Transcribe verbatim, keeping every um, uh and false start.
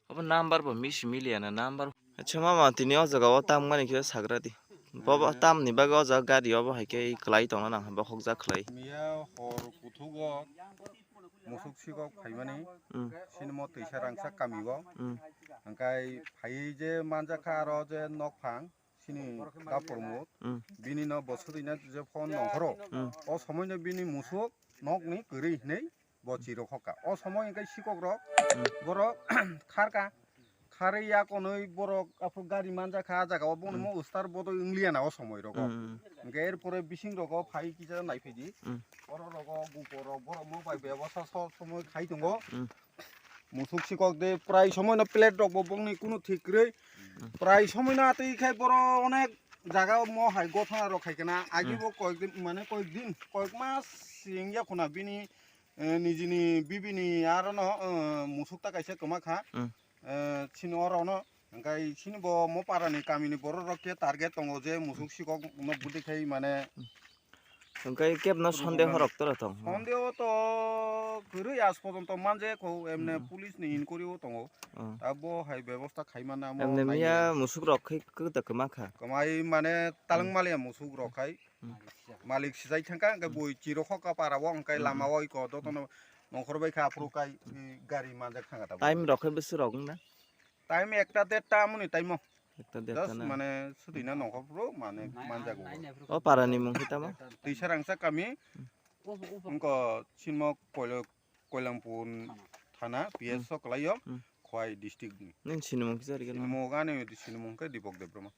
Obo number bo misi miliya na number. Acha mama, tini o jaga o tam gani khe sagra di. Bobo tam ni bagwi o jaga gari obo hai khe kwlai tongna nang, bokhok jak khlai. Miya hor kuthugo musuk sikok phaimani. Hmm. Sinimo twisa rangsa kami o. Hmm. Hingkai phaiwi je manjakha aro je nokphang. Sini da promote. Hmm. Bini no bo swtwi na je phone nongkhoro. Hmm. O somoi no bini musuk nok ni kwrwi hinwi bo chirok hoka. O somoi hingke sikok rok, hmm, borok kharka. Kharwi ya konwi borok aphuru gari manjakha, ah jaga o bono, hmm, mo ustar bodo wngliya na o somoi rogo. Hmm. Hingke er pore bising rogo phai kisa naiphidi. Hmm. Oro rogo gupo rok borok mo bai bebosta so somoi khai tongo. Hmm. Musuk sikok de prai somoi no plate rok bo bongni kunu thik kwrwi. Hmm. Prai somoi no atwi khai boro onek jaga mo hai gothana rok khai kana. Agi, hmm, bo koyek din, mane koyek din, koyek mas sing ya khuna bini, eh, nijini bibini aro no, eh, musuk ta kaisa kwma kha. Hmm. Eh, chini oro no, hingkai chini bo mo para ni kami ni borok rok khe target tongo je musuk sikok no budi khai mane. Hmm. Hingke kebno sondeho rok tora tong? Sondeho to kwrwi aaj porjonto manje kho, emne, hmm, police ni inquiry o tongo. Oh. Abo hai bebosta khaimani amo emne naiya. Miya musuk rok khai kwta kwma kha. Kwmai mane talang, hmm, maliya musuk rok khai. Hmm. Malik sijai thangkha, hingke, hmm, bui chirok kho kapara o, hingke, hmm, lama o iko dotono nongkhor bai kha, aphuru kai, i, gari manjak thangkha tabuk. Time rok khe bwswk rok wngna? Time ekta derta amoni time o. Ekta derta. Just na? Mane sudina nongkhor phuru mane manjago. O para ni mung khe tamo? Twisa rangsa kami. Hmm. Wngkha sinmo Koilo-, Koilampur thana, hmm, P S o kwlaio, hmm, Khowai district ni. Nini sinimung kisa rikhe no? Sinimung ani sinimung khe Dipok Debbarma.